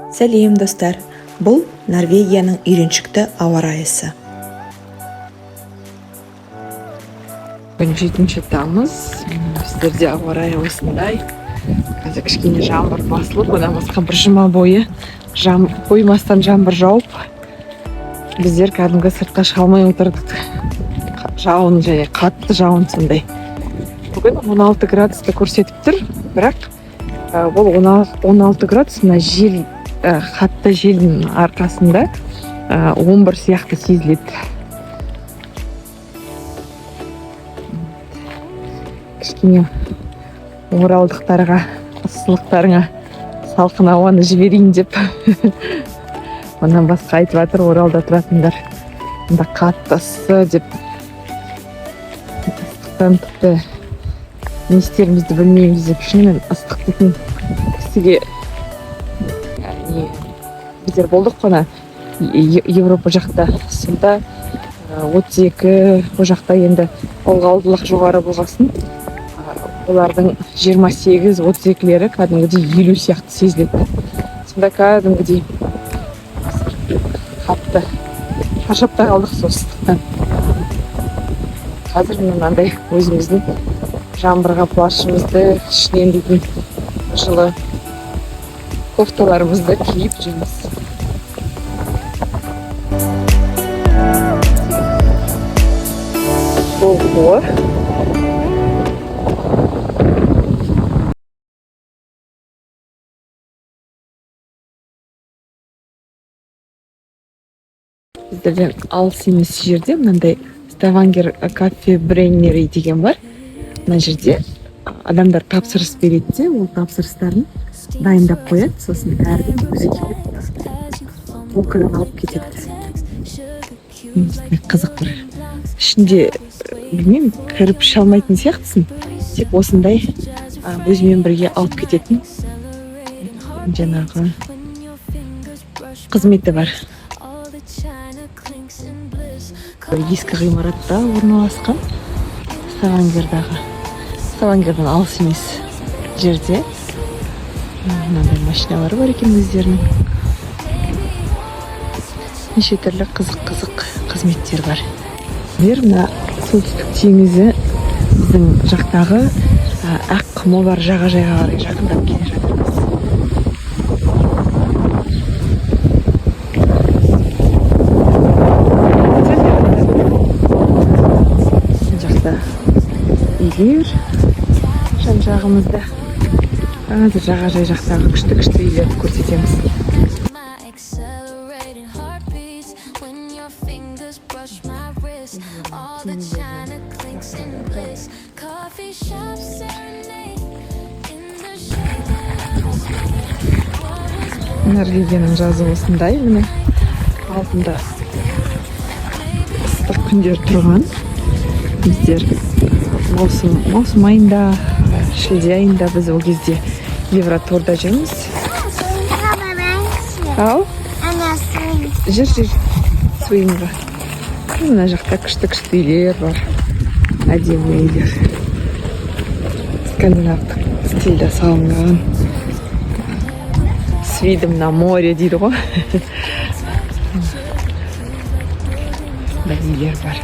Сәлем, достар! Бұл Норвегияның үйреншікті ауа райысы. Бүгін 7 тамыз. Біздерде ауа райы осындай. Қазір кішкене жаңбыр басылып, одан басқа бір жұма бойы қоймастан жаңбыр жауып, біздер кәдімгі сыртқа шыға алмай отырдық. Жауын және қатты жауын сондай. Бүгін 16 градусты көрсетіп тұр, бірақ ол 16 градус мына жел, қатты желдің арқасында 11 сияқты сезіледі. Кішкене оралдықтарға ыстылықтарыңа салқын ауаны жіберейін деп. Онан басқа айтып жатыр Оралда тұратындар, мында қатты ыссы деп, ыстықтан тіпті не істерімізді білмейміз деп. Шынымен ыстық дейтін кісіге не, біздер болдық қой ана Европа жақта, сонда 32, ол жақта енді ылғалдылық жоғары болғасын, олардың 28, 32-лері кәдімгідей 50 сияқты сезіледі. Сонда кәдімгідей қатты шаршап та қалдық сол ыстықтан. Қазір міне мынандай өзіміздің жаңбырға плащымызды, ішінен дейтін жылы кофталарымызды киіп жүрміз. Ого! Біздерден алыс емес жерде мынандай Ставангер Каффебреннери деген бар. Мына жерде адамдар тапсырыс береді де, ол тапсырыстарын дайындап қояды, сосын әркім өзі келіп полкадан алып кетеді. Осындай қызық бір ішінде, білмеймін, кіріп іше алмайтын сияқтысың, тек осындай өзімен бірге алып кететін жаңағы қызметі бар. Бір ескі ғимаратта орналасқан Ставангердағы, Ставангерден алыс емес жерде. Мынандай машиналар бар екен өздерінің. Неше түрлі қызық қызық қызметтер бар. Біздер мына Солтүстік теңізі, біздің жақтағы ақ құмы бар жағажайға қарай жақындап келе жатырмыз. Мына жақта үйлер жан жағымызда. Қазір жағажай жақтағы күшті күшті үйлерді көрсетеміз. My accelerating heartbeats when your fingers brush my wrist. All the china clinks in bliss. Coffee shop serenade in the shade that I was made. What was Норвегияның жазы осындай. Міне, алдында ыстық күндер тұрған. Біздер маусым айында, шілде айында, біз ол кезде евротурда жүрміз. Ау, жүр, жүр свингға. Мына жақта күшті күшті үйлер бар, әдемі үйлер, скандинавтық стильде салынған, с видом на море дейді ғой. Осындай үйлер бар.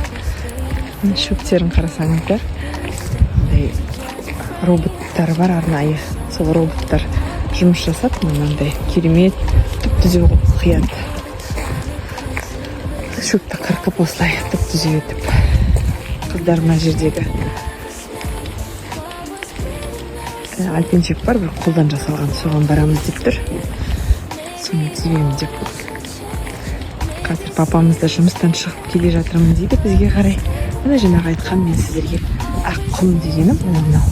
Мына шөптерін қарасаңыздар, мындай роботтар бар арнайы, сол роботтар жұмыс жасап, мынандай керемет түп түзу қылып қияды шөпті, қырқып, осылай түп түзу етіп. Қыздар мына жердегі альпеншток бар бір қолдан жасалған, соған барамыз деп тұр, соны түземін деп. Қазір папамыз да жұмыстан шығып келе жатырмын дейді бізге қарай. Міне, жаңағы айтқан мен сіздерге ақ құм дегенім міне мынау.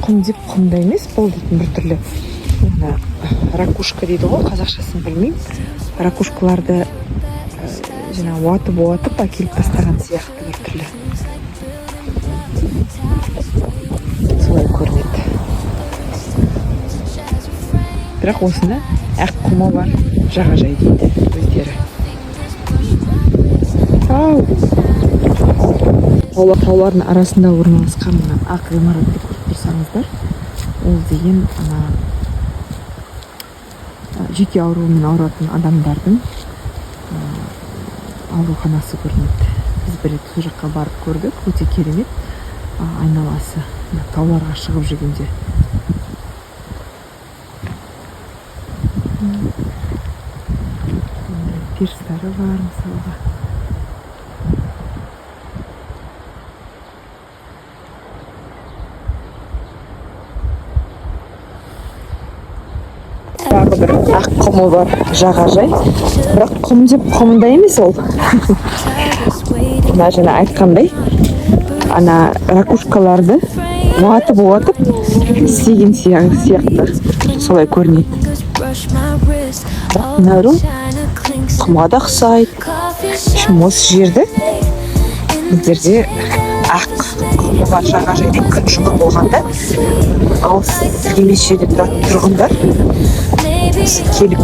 Құм деп құм да емес бұл дейтін, біртүрлі мына ракушка дейді ғой, қазақшасын білмеймін. Ракушкаларды жаңағы уатып уатып әкеліп тастаған сияқты, біртүрлі солай көрінеді. Бірақ осыны ақ құмы бар жағажай дейді өздері. Ау, таулардың арасында орналасқан мына ақ ғимаратты көріп тұрсаңыздар, ол деген ана Жүйке ауруымен ауыратын адамдардың ауруханасы көрінеді. Біз бір рет сол жаққа барып көрдік, өте керемет. Айналасы, мына тауларға шығып жүргенде. Мындай пирстары бар мысалға. Тағы бір ақ құмы бар жағажай. Бірақ құм деп құмында емес ол. Мына жаңа айтқандай, ана ракушкаларды уатып-уатып істеген сияқты солай көрінеді. Бірақ мына біреу құмға да ұқсайды. Шым осы жерді біздерде ақ құмы бар жағажайда күн жылы болғанда алыс емес жерде тұратын тұрғындар келіп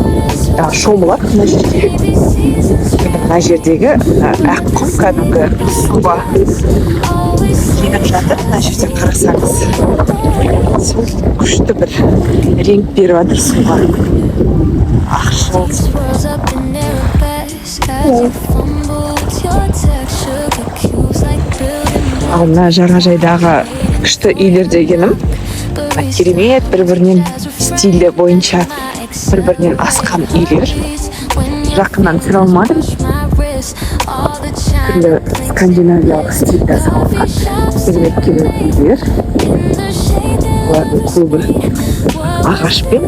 шомылады мына жерге. Енді мына жердегі мына ақ құм кәдімгі суға еніп жатыр. Мына жерде қарасаңыз, сол күшті бір реңк беріп жатыр суға. Ақшыл. Ал мына жағажайдағы күшті үйлер дегенім, мына керемет бір-бірінен стилі бойынша бір-бірінен асқан үйлер. Жақыннан түсіре алмадым. Түрлі скандинавиялық стильде салынған керемет керемет үйлер. Олардың көбі ағашпен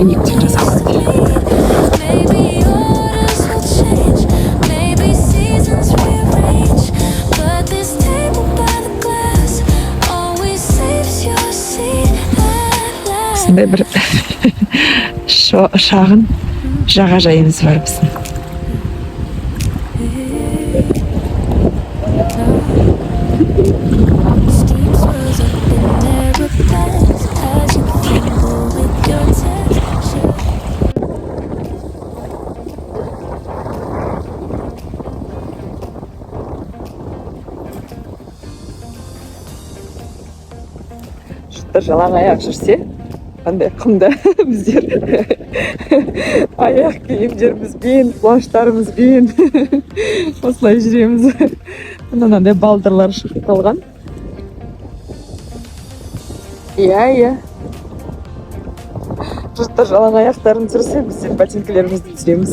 әйнектен жасалған. Maybe orders will change, maybe seasons rearrange, but this table by the glass always saves your seat at last. Осындай бір шағын жағажайымыз бар біздің. Steam swirls up in arabesques as you fumble with your text. Жұрттар жалаң аяқ жүрсе, қандай құмда біздер аяқ киімдерімізбен, плащтарымызбен осылай жүреміз. Мынандай балдырлар шығып қалған. Иә, иә. Жұрттар жалаң аяқтарын түсірсе, біздер ботинкілерімізді түсіреміз.